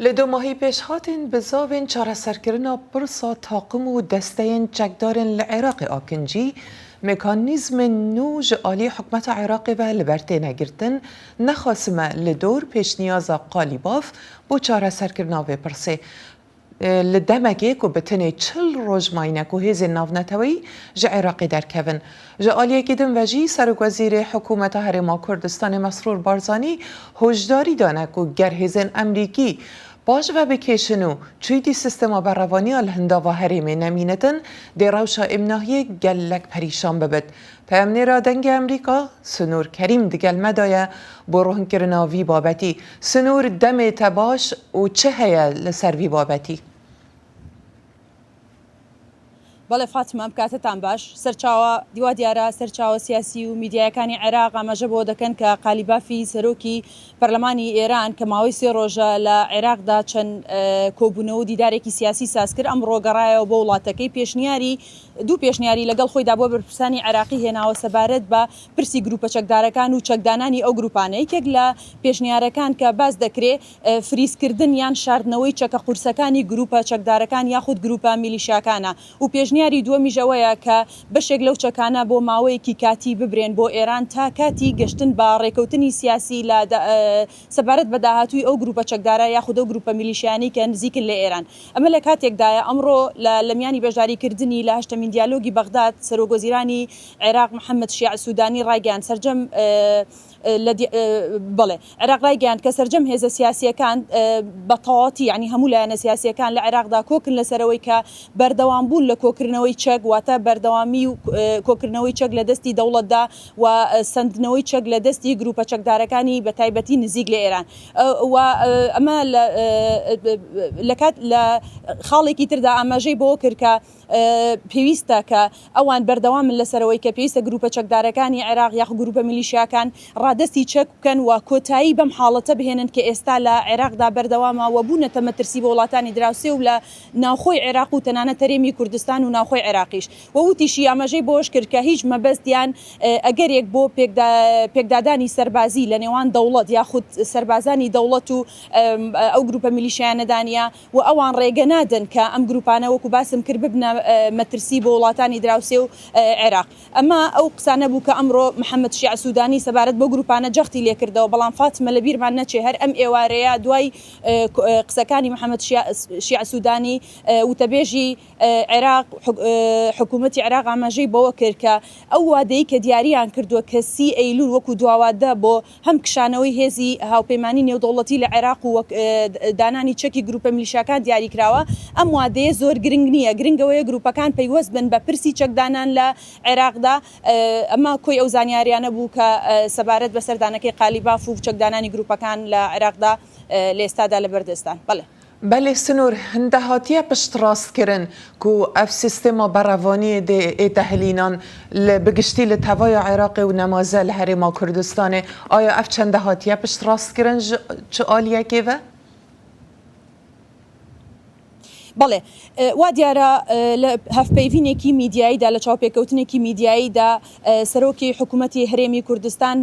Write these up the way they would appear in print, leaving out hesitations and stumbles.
Li domahî pêşhatên bizavên çareserkirina pirsa taqim û desteyên çekdarên li Iraqê akincî, mekanîzmên nû ji aliyê hikûmeta Iraqê ve li ber têne girtin, nexwesime li dor pêşniyaza Qalîbaf bo çareserkirina vê pirsê. Li demekê ku bi tenê 40 roj mayîne ku hêzên navneteweyî ji Iraqê derkevin. Ji aliyekî din ve jî Serokwezîrê Hikûmeta Herêma Kurdistanê Mesrûr Barzanî hişdarî dane ku ger hêzên Emrîkî paş ve bikêşin û çûydî sîstema berevaniya li hindava herêmê nemînitin dê rewşa êmnahiyê gelek perîşan bibit. Peyamnêra Dengê Emrîka Sinûr Kerîm digel me de ye bo rohnkirina vî babetî. Sinûr demê te baş û çi heye li ser vî babetî? بەڵێ فاتمە ئەم کاتەتان باش. سەرچاوە وا دیارە سەرچاوە سیاسی و میدیایەکانی عێراق ئاماژە بەوە دەکەن کە قالیبافی سەرۆکی پەرلەمانی ئێران کە ماوەی سێ ڕۆژە لە عێراقدا چەند کۆبوونەوە و دیدارێکی سیاسی سازکرد ئەمڕۆ گەڕایەوە بۆ وڵاتەکەی پێشنیاری دوو پێشنیاری لەگەڵ خۆیدا بۆ بەرپرسانی عێراقی هێناوە سەبارەت بە پرسی گروپە چەکدارەکان و چەکدانانی ئەو گروپانە یەکێک لە پێشنیارەکان کە باس دەکرێ فریزکردن یان شاردنەوەی چەکە قورسەکانی گروپە چەکدارەکان یاخود گروپە میلیشیاکانە و پێشنیاری دووەمیش ئەوەیە کە بەشێک لەو چەکانە بۆ ماوەیەکی کاتی ببرێن بۆ ئێران تا کاتی گەشتن بە ڕێکەوتنی سیاسی لە سەبارەت بە داهاتووی ئەو گروپە چەکدارە یاخود ئەو گروپە میلیشیانەی کە نزیکن لە ئێران. ئەمە لە کاتێکدایە ئەمڕۆ لە لە میانی بەشداریکردنی لە هەشتەمین دیالۆگی بەغداد سەرۆکوەزیرانی عێراق محەمەد شیاع سودانی ڕایگەیاند سەرجەم لە بەڵێ عێراق ڕایگەیاند کە سەرجەم هێزە سیاسییەکان بە تەواوەتی یانی هەموو لایەنە سیاسییەکان لە عێراقدا کۆکن لەسەر ئەوەی کە بەردەوام بوون لە کۆکردنەوەی چەک واتە بەردەوامی و کۆکردنەوەی چەک لە دەستی دەوڵەتدا و سەندنەوەی چەک لە دەستی گروپە چەکدارەکانی بە تایبەتی نزیک لە ئێران و ئەمە لە کات لە خاڵێکی تردا ئاماژەی بەوە کرد کە پێویستە کە ئەوان بەردەوامن لەسەر ئەوەی کە پێویستە گروپە چەکدارەکانی عێراق یاخود گروپە میلیشیاکان ڕادەستی چەک بکەن و کۆتایی بەم حاڵەتە بهێنن کە ئێستا لە عێراقدا بەردەوامە و بوونەتە مەترسی بۆ وڵاتانی دراوسێ و لە ناوخۆی عێراق و تەنانەت هەرێمی کوردستان و ناوخۆی عێراقیش و وتیشی ئاماژەی بەوەش کرد کە هیچ مەبەست یان ئەگەرێک بۆ پێکدادانی سەربازی لە نێوان دەوڵەت یاخود سەربازانی دەوڵەت و ئەو گروپە میلیشیانەدا نییە و ئەوان ڕێگە نادەن کە ئەم گروپانە وەکو باسم کرد ببنە مەترسی بۆ وڵاتانی دراوسێ و عێراق. ئەمە ئەو قسانە بوو کە ئەمڕۆ محەمەد شیاع سودانی سەبارەت بەو گروپانە جەختی لێکردەوە، بەڵام فاتمە لەبیرمان نەچێ هەر ئەم ئێوارەیە دوای قسەکانی محەمەد شیاع سودانی وتەبێژی عێراق حکوومەتی عێراق ئاماژەی بەوە کرد کە ئەو وادەی کە دیاریان کردووە کە سی ئەیلول وەکو دواوادە بۆ هەم کشانەوەی هێزی هاوپەیمانی نێودەوڵەتی لە عێراق و وەک دانانی چەکی گروپە میلیشیاکان دیاریکراوە، ئەم وادەیە زۆر گرنگ نییە، گرنگ ئەوەیە گروپەکان پەیوەست بن بە پرسی چەکدانان لە عێراقدا، ئەمە کۆی ئەو زانیاریانە بوو کە سەبارەت بە سەردانەکەی قالیباف و چەکدانانی گروپەکان لە عێراقدا لە ئێستادا لەبەردەستدان. بەڵێ. بەلێ سنوور هندە هاتیە پشتڕاست کرن کو ئەڤ سیستێما بەڕەڤانیێ دێ ئێتە هلینان لە بگشتی لە تەڤایا عێراقێ و نەمازە لە هەرێما کوردستانێ ئایا ئەڤ چەندە هاتیە پشتڕاست کرن ژ چ ئالیەکێ ڤە؟ بەڵێ وا دیارە لە هەڤپەیڤینێکی میدیاییدا لە چاوپێکەوتنێکی میدیاییدا سەرۆکی حکوومەتی هەرێمی کوردستان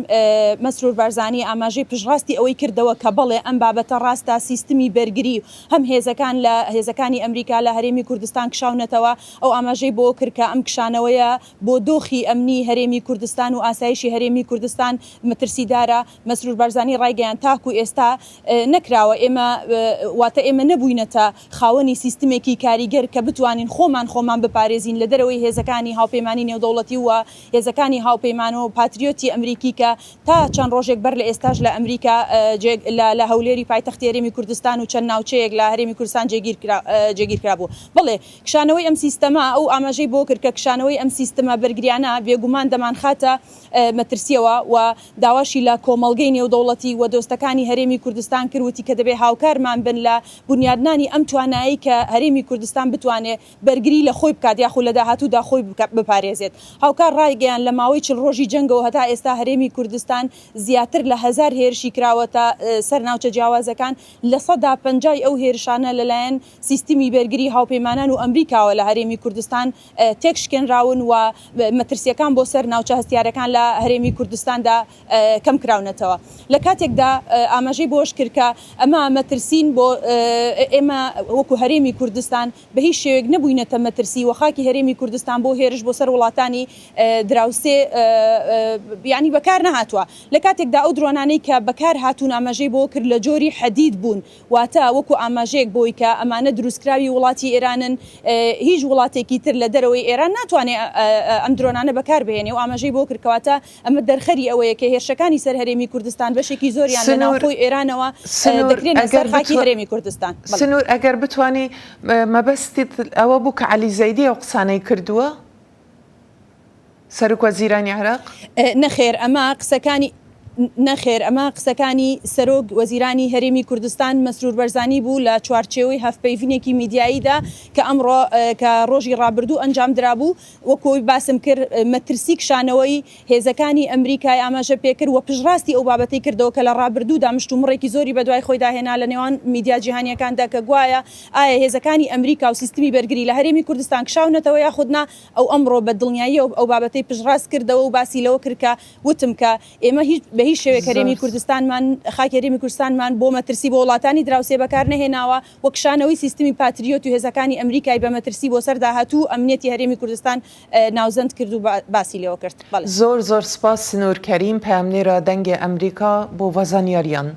مەسرور بارزانی ئاماژەی پشتڕاستی ئەوەی کردەوە کە بەڵێ ئەم بابەتە ڕاستە سیستمی بەرگری هەم هێزەکان لە هێزەکانی ئەمریکا لە هەرێمی کوردستان کشاونەتەوە ئەو ئاماژەی بۆ کرد کە ئەم کشانەوەیە بۆ دۆخی ئەمنی هەرێمی کوردستان و ئاسایشی هەرێمی کوردستان مەترسیدارە مەسرور بارزانی ڕایگەیاند تاکو ئێستا نەکراوە ئێمە واتە ئێمە نەبووینەتە خاوەنی سیستمێکی کاریگەر کە بتوانین خۆمان خۆمان بپارێزین لە دەرەوەی هێزەکانی هاوپەیمانی نێودەوڵەتی و هێزەکانی هاوپەیمان و پاتریۆتی ئەمریکی کە تا چەند ڕۆژێک بەر لە ئێستاش لە ئەمریکا لە هەولێری پایتەختی هەرێمی کوردستان و چەند ناوچەیەک لە هەرێمی کوردستان جێگیر کرابوو. بەڵێ کشانەوەی ئەم سیستەمە ئەو ئاماژەی بۆ کرد کە کشانەوەی ئەم سیستمە بەرگریانە بێگومان دەمانخاتە مەترسییەوە و داواشی لە کۆمەڵگەی نێودەوڵەتی و دۆستەکانی هەرێمی کوردستان کرد وتی کە دەبێ هاوکارمان بن لە بونیادنانی ئەم توانایەی کە هەرێمی کوردستان بتوانێ بەرگری لە خۆی بکات یاخود لە داهاتوودا خۆی بپارێزێت. هاوکار ڕایگەیاند لە ماوەی 40 ڕۆژی جەنگەوە هەتا ئێستا هەرێمی کوردستان زیاتر لە هەزار هێرشی کراوەتە سەر ناوچە جیاوازەکان، 50% ی ئەو هێرشانە لەلایەن سیستمی بەرگری هاوپەیمانان و ئەمریکاوە لە هەرێمی کوردستان تێکشکێنراون و مەترسییەکان بۆ سەر ناوچە هەستیارەکان لە هەرێمی کوردستاندا کەمکراونەتەوە. لە کاتێکدا ئاماژەی بەوەشکرد کە ئەمە مەترسین بۆ ئێمە وەکو هەرێمی کوردستان بە هیچ شێوەیەک نەبووینەتە مەترسی و خاکی هەرێمی کوردستان بۆ هێرش بۆ سەر وڵاتانی دراوسێ یانی بەکار نەهاتووە. لە کاتێکدا ئەو درۆنانەی کە بەکار هاتوون ئاماژەی بەوە کرد لە جۆری حەدید بوون واتە وەکو ئاماژەیەک بۆی کە ئەمانە دروستکراوی وڵاتی ئێرانن هیچ وڵاتێکی تر لە دەرەوەی ئێران ناتوانێ ئەم درۆنانە بەکار بهێنێ و ئاماژەی بۆ کرد کەواتە ئەمە دەرخەری ئەوەیە کە هێرشەکانی سەر هەرێمی کوردستان بەشێکی زۆریان لە ناوخۆی ئێرانەوە دەکرێنە سەر خاکی هەرێمی کوردستان. سنوور ئەگەر بتوانی مەبەستت ئەوە بوو کە عەلی زەیدی ئەو قسانەی کردووە؟ سەرۆک وەزیرانی عێراق؟ نەخێر ئەمە قسەکانی نەخێر ئەمە قسەکانی سەرۆک وەزیرانی هەرێمی کوردستان مەسرور بەرزانی بوو لە چوارچێوەی هەڤپەیڤینێکی میدیاییدا کە ئەمڕۆ کە ڕۆژی ڕابردوو ئەنجام درابوو وەکو ئەوەی باسم کرد مەترسی کشانەوەی هێزەکانی ئەمریکای ئاماژە پێکرد و پشتڕاستی ئەو بابەتەی کردەوە کە لە ڕابردوودا مشتومڕێکی زۆری بەدوای خۆیدا هێنا لە نێوان میدیا جیهانییەکاندا کە گوایە ئایا هێزەکانی ئەمریکا و سیستمی بەرگری لە هەرێمی کوردستان کشاونەتەوە یاخود نا ئەو ئەمڕۆ بە دڵنیاییەوە ئەو بابەتەی پشتڕاست کردەوە و باسی لەوە کرد کە وتم کە ئێمە هیچ بە هیچ شێوەیەک هەرێمی کوردستانمان خاکی هەرێمی کوردستانمان بۆ مەترسی بۆ وڵاتانی دراوسێ بەکار نەهێناوە و کشانەوەی سیستمی پاتریۆت و هێزەکانی ئەمریکای بە مەترسی بۆ سەر داهاتوو و ئەمنیەتی هەرێمی کوردستان ناوزەند کرد و باسی لێوە کرد. بەڵێ. زۆر زۆر سپاس سنوور کەریم پەیامنێرا دەنگێ ئەمریکا بۆ ڤە زانیاریان.